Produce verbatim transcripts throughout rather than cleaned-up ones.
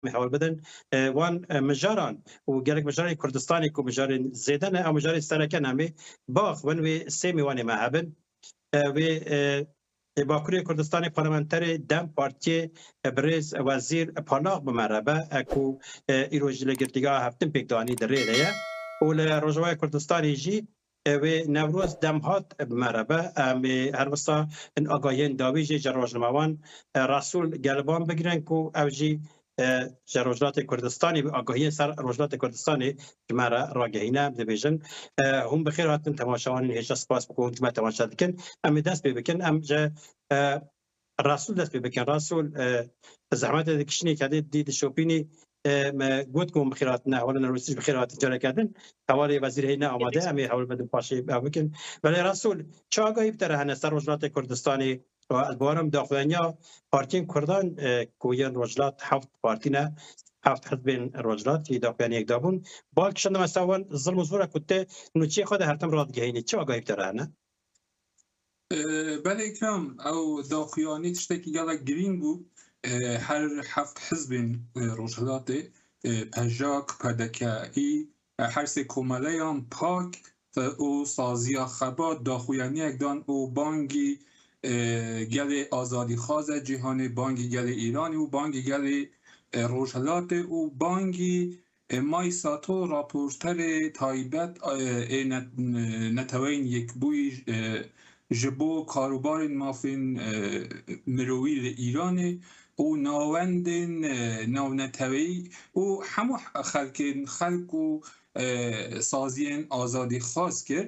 em ê hewl bidin. E, wan, e, mijaran û gelek mijarên Kurdistanê ku mijarên zêde ne, ew mijarên sereke ne, em ê baxwin wê sê mêwanê me hebin. E, wê, e, Ê Bakurê Kurdistanê parlamenterê DEM Partiyê, e, birêz Wezîr Parlax bi me re be, e, ku, e, îro jî li girtîgeha Hevtin pêk danî di rê de ye û li Rojavayê Kurdistanê jî, e, wê Newroz Demhat bi me re be. Em ê her wisa in agahiyên dawî jî ji rojnamewan, e, Resûl Gelban bigirin ku ew jî e, ji Rojhilatê Kurdistanê, agahiyên ser Rojhilatê Kurdistanê ji me re ragehîne, dibêjin. E, hûn bi xêr hatin temaşevanên hêja, spas bi ku hûn ji me temaşe dikin. Em ê dest pê bikin. Em ji, e, Resûl dest pê bikin. Resûl, e, zehmetê dikişînê kedê dî dişopînî, e, me got ku hûn bi xêr hatine. Hevalên Rûsî jî bi xêr hatin careke din. Hevalê Wezîr heyne amade. Em ê hewl bedin paşê ev bikin. Belê Resûl, çi agahî bi te re hene ser Rojhilatê Kurdistanê? Û ez bawerim daxuyaniya partiyên Kurdan, e, ku yên Rojhilat heft partî ne, heft hizbên Rojhilat yê daxuyaniyek dabûn. Bal kişandime ser wan zilm û zora ku te nûçeyê xwe de her tim radigehînî. Çi agahî bi te re hene? E, belê Îkram, ew daxuyanî tiştekî gelek girîng bû. E, her heft hizbên, e, Rojhilatê, e, PJAK, PDK'î, e, her sê komeleyan PAK, e, û Saziya Xebat daxuyaniyek dan û bangî, e, gelê azadîxwaza cîhanê, bangî gelê Îranê û bangî gelê, e, Rojhilatê û bangî, e, May Sato raporterê taybet, e, ê net-, e, Neteweyên Yekbûyî, e, ji bo karûbarên mafên, e, mirovî li Îranê û navendên, e, navneteweyî û hemû xelkên, xelk û e, saziyên azadî xwaz kir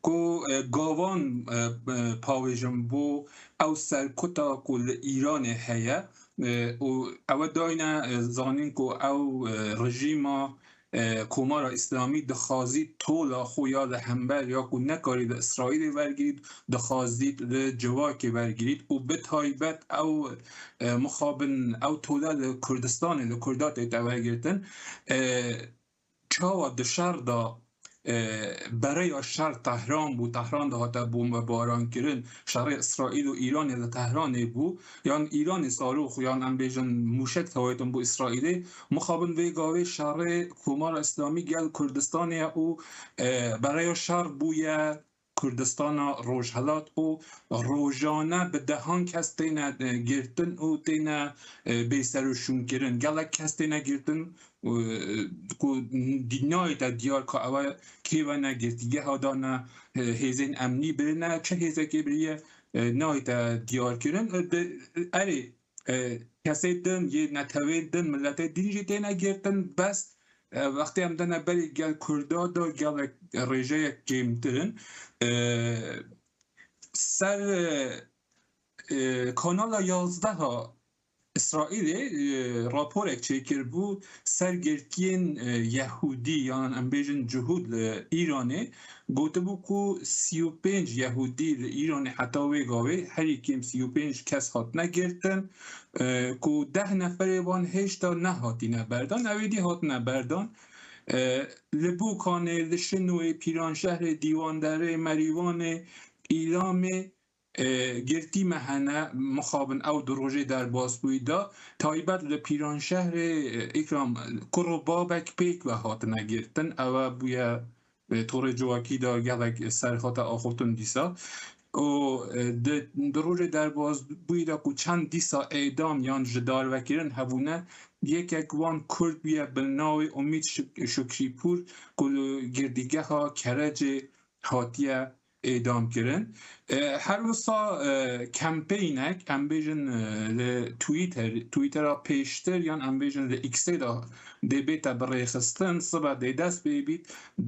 ku, e, gavan, e, e, pavêjin bo ew serkuta ku li Îranê heye, e, û ew dayne, e, zanîn ku ew, e, rejîma, e, Komara Îslamî dixwazî tola xwe ya li hember ya ku nekarî li Îsraîlê wergirît, dixwazît li civakê wergirît û bi taybet ew, e, mixabin ew tola li Kurdistanê, li Kurda tête wergirtin. E, Çawa di şer de, e, bereya şer Tehran bû, Tehran de hate bombebarankirin, şerê Îsraîl û Îranê li Tehranê bû, yan Îranê sarox, yan em bêjin mûşek tewaytin bo Îsraîlê, mixabin vê gavê şerê Komara Îslamî gel Kurdistanê ye û, e, bereya şer bûye Kurdistana Rojhilat û rojane bi dehan kes têne, e, girtin û têne, e, bêserûşûnkirin. Gelek kes têne girtin, e, ku di-, nayête diyar ka ewe kê ve ne girtîgeha dane, e, hêzên emnî birine, çi hêzekê biriye, e, nayête diyarkirin. E, di-, erê, e, kesê din, yê netewên din, miletê din jî têne girtin, bes, e, wextê em dene berî gel Kurda de gelek rêjeyek kêmtir in. E, ser, e, e, Kanala yazdeha Îsraîlê, e, raporek çêkiribû ser girtiyên, e, Yehûdî yan em bêjin Cihûd li Îranê. Gotibû ku sî û pênc Yehûdî li Îranê heta wê gavê herî kêm sî û pênc kes hatine girtin, e, ku deh neferê wan hêşta nehatine berdan, ew êdî hatine berdan. E, li Bokanê, li Şinoyê, Pîranşehrê, Dîwanderê, Merîwanê, Îlamê, e, girtî me hene, mixabin ew du rojê derbasbûyî de, taybet li Pîranşehrê, e, Îkram, kur û babek pêk ve hatine girtin. Ewe bûye, e, torê civakî de gelek ser hate axiftin dîsa. Û, e, di, di rojê derbasbûyî de ku çend dîsa êdam yan ji darvekirin hebûne, yekek wan Kurd bûye bi navê Umît Şuk-, Şukrîpûr ku li girtîgeha Kerecê hatiye êdam kirin. E, her wisa, e, kempeynek, em bêjin, e, li Twitter, Twittera pêştir yan em bêjin li X-ê de dê bête birêxistin, sibe dê dest pê bît,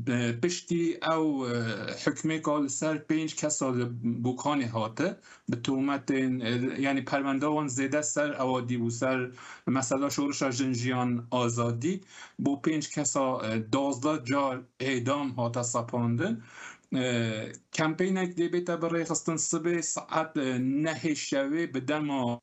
e, piştî ew, e, hikmêka li ser pênc kesa li Bokanê hate, bi tometên, e, yanî perwenda wan zêde ser ewa dîbû, ser mesela şorişa jin jiyan azadî, bo pênc kesa, e, duwazdeh car êdam hate sepandin. E, kempeynek dê bête birêxistin sibê saet, e, nehê şevê bi dema,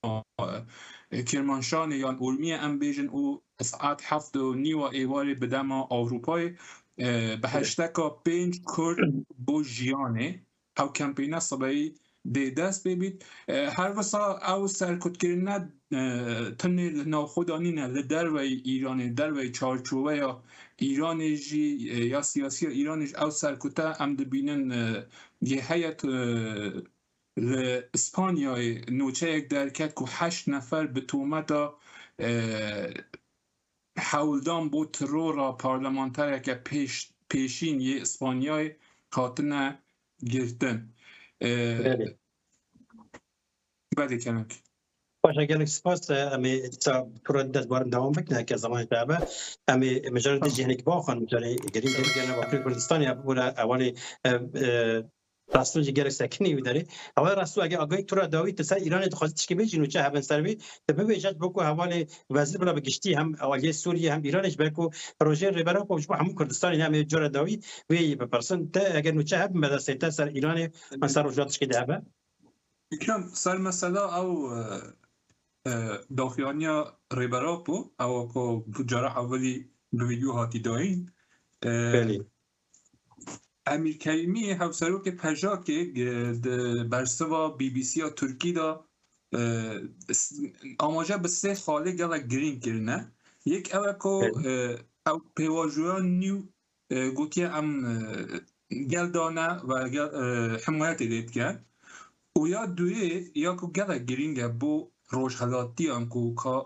e, Kirmanşanê yan Urmiyê em bêjin û saet heft û nîwa êvarê bi dema Ewropayê, e, bi heşteka pênc Kurd bo jiyanê. Ew kempeyne sibeyî dê dest pê bît. E, her wisa ew serkutkirine, e, tenê li navxwe de nîne, li derveyî Îranê, derveyî çarçoveya Îranê jî, e, ya siyasiya Îranê jî ew serkute em dibînin, e, yê heye, e, li Îspanyayê nûçeyek derket ku heşt nefer bi tometa, e, hewldan bo terora parlamentereke pêş-, pêşîn yê Îspanyayê hatine girtin. E, Belê. Belê, kevek. Baş e, gelek spas. E, em ê dîsa pira dest barin dewam bikin, heke zemanê te hebe. Em ê mijarê te Tamam. jî hinek baxin, mijarê girîng e, gelek Bakurê Kurdistanê ya bibûre hevalê, e, e, Rastû jî gelek sekinî wî derê. Hevalê Rastû, eger agahî tu re dawî, tu ser Îranê dixwazî tişkî bêjî nûçe hebin ser vî, tu bibêje ji bo ku hevalê wezîr bila bi giştî hem aliyê Sûriyê hem Îranê ji ber ku projeyên Rêber Apo ji bo hemû Kurdistanê ne, em ê cara dawî wê yî bipirsin. Te eger nûçe hebin be destê te ser Îranê an ser Rojava tişkî de hebe? Îkram, ser mesela ew, e, e, daxuyaniya Rêber Apo, ew ku cara ewilî bi vîdeo hatî dayîn, e, Belê. Emîr Kerîmî, hevserokê PJAKê, e, di bersiva B B C ya Tirkî de, e, s-, amaje bi sê xalê gelek girîng kirine. Yek ew e ku, Belê. e, ew pêvajoya nû, e, gotiye em, e, gel dane ve gel, e, himayetê lê dikin. Û ya duyê, ya ku gelek girîng e bo rojhelatiyan ku ka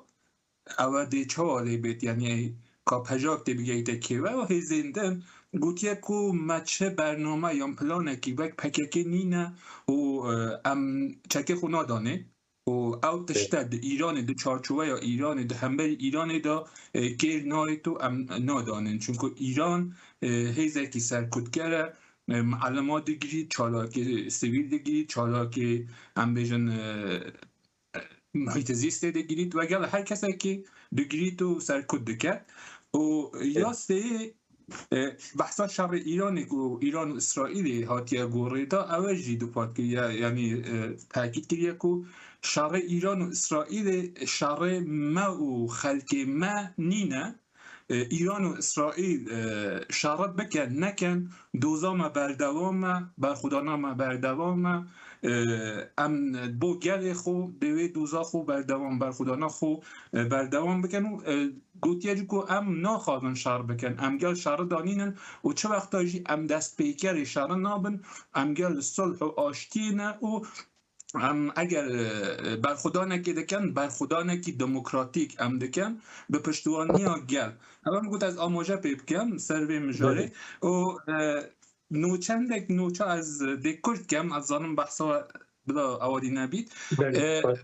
ew ê dê çawa lê bêt, yanî ka PJAK tê bigehîte kê ve û hêzên din gotiye ku me çi bername yan planekî wek P K K nîne û, e, em çekê xwe nadanê û ew tişte di Îranê, di çarçoveya Îranê, di hemberî Îranê de, e, kêr nayêt û em nadanin. Çunku Îran, e, hêzekî serkutger e, e, mielima digirît, çalakê sivîl digirît, çalakê, em bêjin, e, muhîtê zîstê digirît, wegel her kesekî digirît û serkut dike. Û ya sêyê, e, behsa şerê Îranê ku Îran û Îsraîlê hatiye gorêda, ew jî dupat kiriye, yanî, e, tekîd kiriye ku şerê Îran û Îsraîlê şerê me û xelkê me nîne. E, Îran û Îsraîl, e, şerî bikin, nekin, doza me berdewam e, berxwedana me berdewam e. E, em bo gelê xwe dê wê doza xwe berdewam, berxwedana xwe, e, berdewam bikin û, e, gotiye jî ku em naxwazin şer bikin. Em gel şerî danînin û çi wexta jî em destpêkerê şerî nabin, em gel li sulh û aştiyê ne û em eger, e, berxwedanekê dikin, berxwedanekî demokratîk em dikin, bi piştwaniya gel. Ev em got ez amaje pê bikim ser vê mijarê. Belê. Û, e, nûçendek nûça ez dê kurt kem, ez zanim behsa we bila ewadî nebît. Belê, E, spas.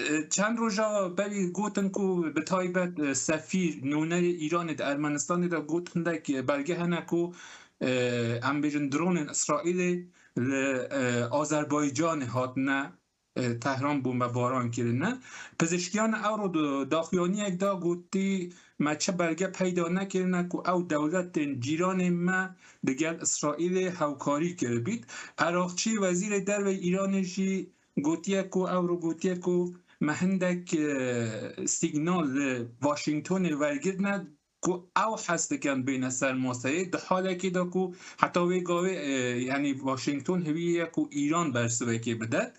E, çend roja berî gotin ku bi taybet, e, sefîr, nûnerê Îranê di Ermenistanê de got hindek, e, belge hene ku, e, em bêjin dronên Îsraîlê li, e, Azerbaycanê hatine, e, Tehran bombebaran kirine. Pizişkiyan ewro di daxuyaniyek de gotî, me çi belge peyda nekirine ku ew dewletên cîranê me digel Îsraîlê hewkarî kiribît. Eraqçî, wezîrê derve Îranê jî gotiye ku, ewro gotiye ku me hindek, e, sîgnal li Washingtonê wergirtine ku ew hez dikin bêne ser maseyê, di halekê de ku heta wê gavê, e, yanî Washington hêvî ye ku Îran bersivekê bidet.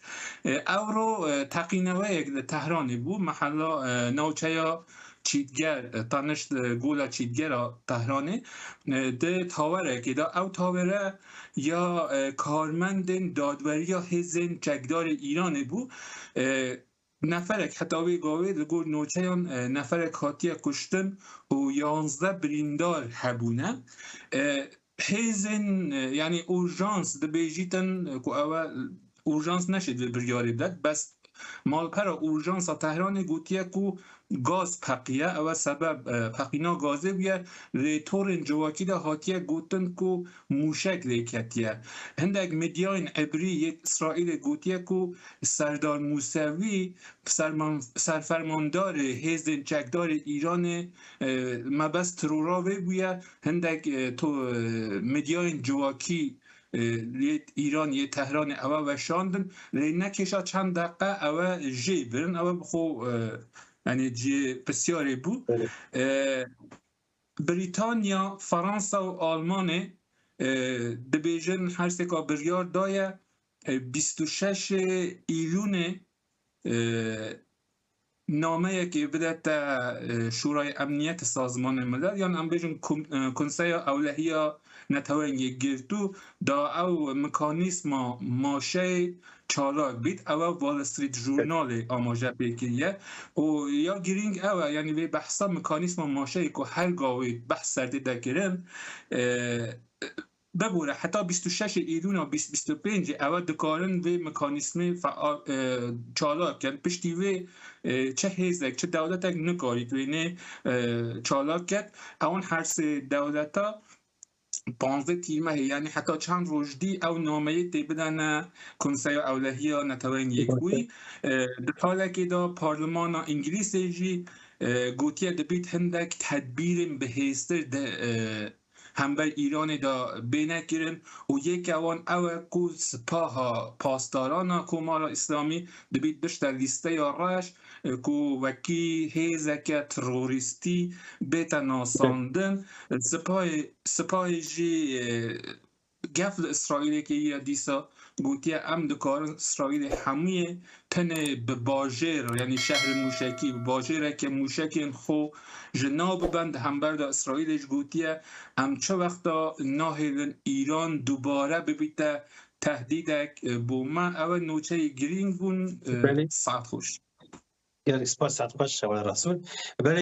E, ewro, e, teqîneweyek li Tehranê bû, mehela, e, navçeya Çîtger, e, tanişt, e, gola Çîtgera Tehranê, e, di tawerekê de, ew tawere ya, e, karmendên dadweriya hêzên çekdarê Îranê bû. E, neferek heta wê gavê li gor nûçeyan, e, neferek hatiye kuştin û yanzdeh birîndar hebûne. E, hêzên, e, yanî urjans dibêjîtin ku ew e, urjans neşê di biryarê bidet, bes malpera urjansa Tehranê gotiye ku gaz peqiye, ew e sebeb, e, peqîna gazê bûye, lê torên civakî de hatiye gotin ku mûşek lê ketiye. Hindek medyayên ebrî yê Îsraîlê gotiye ku Serdar Mûsewî, serman-, serfermandarê hêzên çekdarê Îranê, e, mebest terora wê bûye. Hindek, e, to, e, medyayên civakî, e, yê Îran, yê Tehranê ewe weşandin. Lê ne kêşa çend deqe ewe jê birin, ewe bi xwe, e, yanî cihê pisyarê bû. Evet. E, Brîtanya, Fransa û Almanê, e, dibêjin her sêka biryar daye, e, bîst û şeş Îlûnê, e, nameyekê bidete, e, Şûrayê Emniyetê Sazmanê Milel, yan em bêjin Kom-, e, Konseya Ewlehiya Neteweyên Yekgirtû, da ew mekanîzma maşeyê çalak bît. Ew e Wall Street Journalê amaje pê kiriye. Û ya girîng ew e, yanî vê behsa mekanîzma maşeyê ku her gavê behs ser tê de kirin, e, bibûre heta bîst û şeş Îlûna bîst bîst û pênc ew e dikarin vê mekanîzmê feal, e, çalak kin. Piştî vê, e, çi hêzek, çi dewletek nikarît wênê, e, çalak ket. Ewan her sê dewleta panzdeh tîrmehê, yanî heta çend roj dî ew nameyê tê bidene Konseya Ewlehiya Neteweyên Yekbûyî. E, di halekê de parlemana Îngilîzê jî, e, gotiye dibît hindek tedbîrên bihêztir de, e, hember Îranê de bêne kirin û yek wan ew e ku sipaha pasdarana Komara Îslamî dibît bişte lîsteya reş, e, ku wekî hêzeke terorîstî bête nasandin. Sipayê, sipayê jî, e, gef li Îsraîlê kiriye dîsa, gotiye, em dikarin Îsraîlê hemûyê tenê bi bajêr, yanî şehrê mûşekî, bi bajêreke mûşekên xwe ji nav biben. Di hember de Îsraîlê jî gotiye, em çi wexta nahêlin Îran dubare bibîte tehdîdek, e, bo me. Ew e nûçeyê girîng bûn, e, Belê. Saet xweş. Gelek spas, saet xweş, Şewal Resûl. Belê.